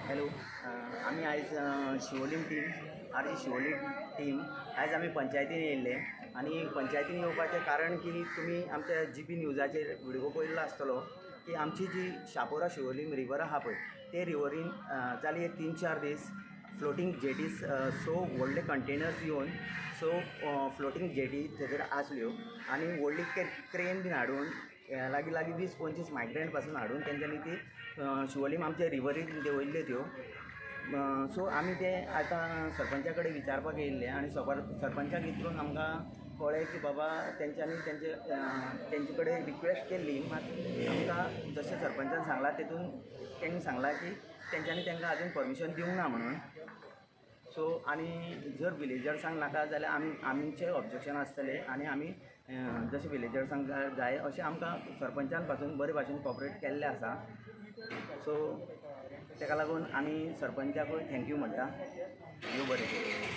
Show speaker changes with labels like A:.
A: Hello, आमी आयज Siolim team, RG Siolim team आयज आमी पंचायतीन येयल्ले आनी पंचायतीन येवपाचें कारण की तुमी आमच्या जीपी न्युजाचेर व्हिडियो पळयल्लो आसतलो की आमची जी शापोरा शिवोलीम रिवर आहा पळय, ते रिवरीन जाली एक 3-4 दीस फ्लोटींग जेटीज सो व्हडले कंटेनर्स येवन सो फ्लोटींग जेटी थंयसर आसल्यो आनी व्हडली क्रेन बीन हाडून लागीं लागीं 20-25 मायग्रंट पासून हाडून तेंच्यांनी ती शिवोलीम आमच्या रिवरीन देंवयल्ल्यो त्यो. सो आमी ते आतां सरपंचा कडेन विचारपाक येयल्ले आनी सरपंचाक विचारून आमकां कळ्ळें की बाबा तेंच्यांनी तेंचे कडेन रिक्वेस्ट केल्ली, मात आमकां जशें सरपंचान सांगलां तेतून तेणी सांगलां की तेंच्यांनी तांकां आजून परमिशन दिवंक ना म्हणून. सो आनी जर विलेजर्सांक नाका जाल्यार आमी आमचें ऑब्जेक्शन आसतलें आनी आमी जशें विलेजर्सांक जाय अशें आमकां सरपंचान पासून बरे भाशेन कॉपरेट केल्लें आसा. सो ताका लागून आमी सरपंचाकूय thank you म्हणटा. देव बरें करूं.